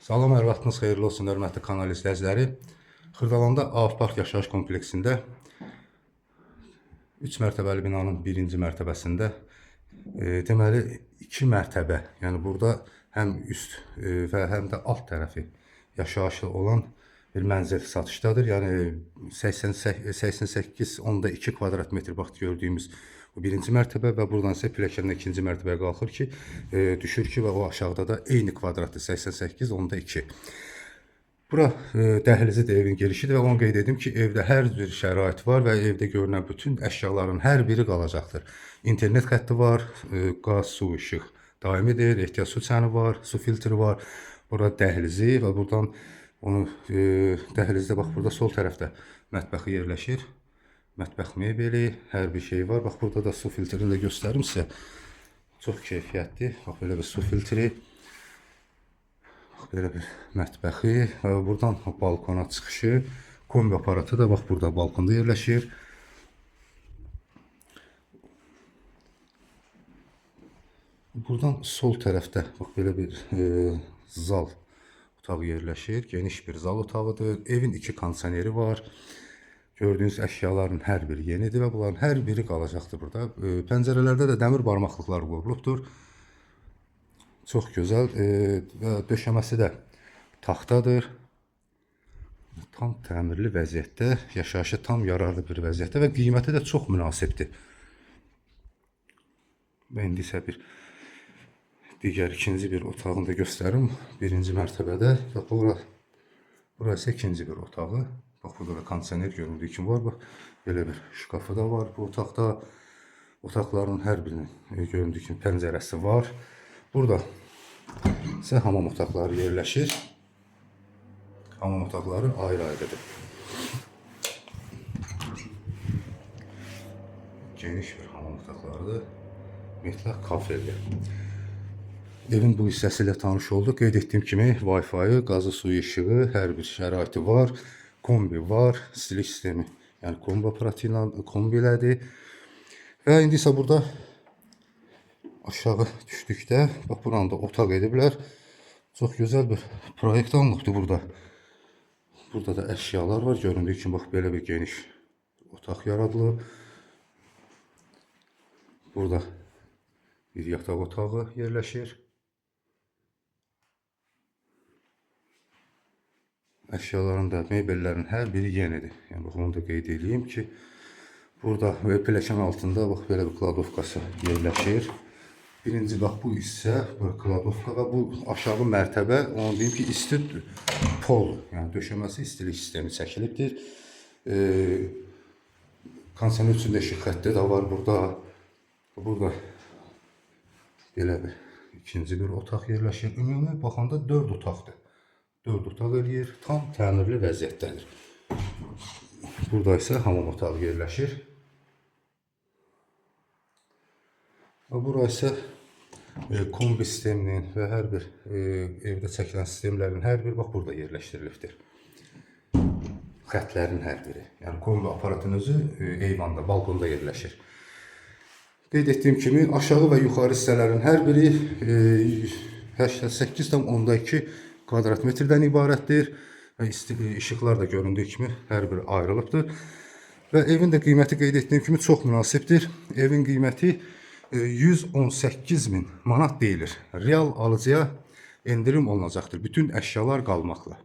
Salam, hər vaxtınız xeyirli olsun, hörmətli kanal izləyiciləri. Xırdalanda Av Park yaşayış kompleksində 3 mərtəbəli binanın birinci mərtəbəsində deməli 2 mərtəbə, yəni burada həm üst və həm də alt tərəfi yaşayışlı olan bir mənzil satışdadır. Yəni 88,2 kvadrat metr bax gördüyümüz bu birinci mərtəbə və buradan isə pilləkənlə ikinci mərtəbəyə qalxır ki, düşür ki və o aşağıda da eyni kvadratdır 88,2. Bura dəhlizi də evin girişidir və onu qeyd edim ki, evdə hər bir şərait var və evdə görünən bütün əşyaların hər biri qalacaqdır. İnternet xətti var, qaz, su, işıq daimidir, ehtiyat su çəni var, su filtri var. Bura dəhlizi və buradan onu dəhlizdə bax burada sol tərəfdə mətbəxi yerləşir. Mətbəx mebeli, hər bir şey var. Bax burada da su filtrini də göstərim sizə. Çox keyfiyyətli. Bax belə bir su filtri. Bax belə bir mətbəxi və buradan balkona çıxışı, kombi aparatı da bax burada balkonda yerləşir. Buradan sol tərəfdə bax belə bir zal otağı yerləşir. Geniş bir zal otağıdır. Evin iki kondisioneri var. Gördüyünüz əşyaların hər biri yenidir və bunların hər biri qalacaqdır burada. Pəncərələrdə də dəmir barmaqlıqlar qoyulubdur. Çox gözəl və döşəməsi də taxtadır. Tam təmirli vəziyyətdə, yaşayışa tam yararlı bir vəziyyətdə və qiyməti də çox münasibdir. Və indi isə bir digər ikinci bir otağını da göstərim. Birinci mərtəbədə və bura isə ikinci bir otağı. Bax burada da kondisioner göründüyü kimi var. Bax belə bir şkafı da var bu otaqda. Otaqların hər birinin göründüyü kimi pəncərəsi var. Burada isə hamam otaqları yerləşir. Hamam otaqları ayrı-ayrıdır. Geniş bir hamam otaqlarıdır. Mütləq kafelir. Evin bu hissəsi ilə tanış olduq. Qeyd etdiyim kimi Wi-Fi, qazı, suyu, işığı, hər bir şəraiti var. Kombi var, istilik sistemi, yəni kombi aparatı ilə kombilədir. Və indi isə burada aşağı düşdükdə, bax buranı da otaq ediblər. Çox gözəl bir proyekt alınıbdır burada. Burada da əşyalar var. Göründüyü kimi bax belə bir geniş otaq yaradılıb. Burada bir yataq otağı yerləşir. Əşyaların da, mebellərin hər biri yenidir. Yəni bax onu da qeyd edeyim ki, burada və pilləkən altında bax belə bir kladovkası yerləşir. Birinci bax bu hissə, bu kladovka və bu aşağı mərtəbə, onu deyim ki, isti pol, yəni döşəməsi istilik sistemi çəkilibdir. Kondisioner üçün də işıq xətti də var burada. Burada belə bir ikinci bir otaq yerləşir. Ümumi baxanda 4 otaqdır. 4 otaq eləyir. Tam təmirli vəziyyətdədir. Burada isə hamam otağı yerləşir. Və bura isə kombi sisteminin və hər bir evdə çəkilən sistemlərin hər biri bax burada yerləşdirilibdir. Xətlərin hər biri. Yəni kombi aparatının özü eyvanda, balkonda yerləşir. Qeyd etdiyim kimi aşağı və yuxarı hissələrin hər biri 88,2 kvadrat metrdən ibarətdir. Və işıqlar da göründüyü kimi hər biri ayrılıbdır. Və evin də qiyməti qeyd etdiyim kimi çox münasibdir. Evin qiyməti 118 min manat deyilir. Real alıcıya endirim olunacaqdır. Bütün əşyalar qalmaqla.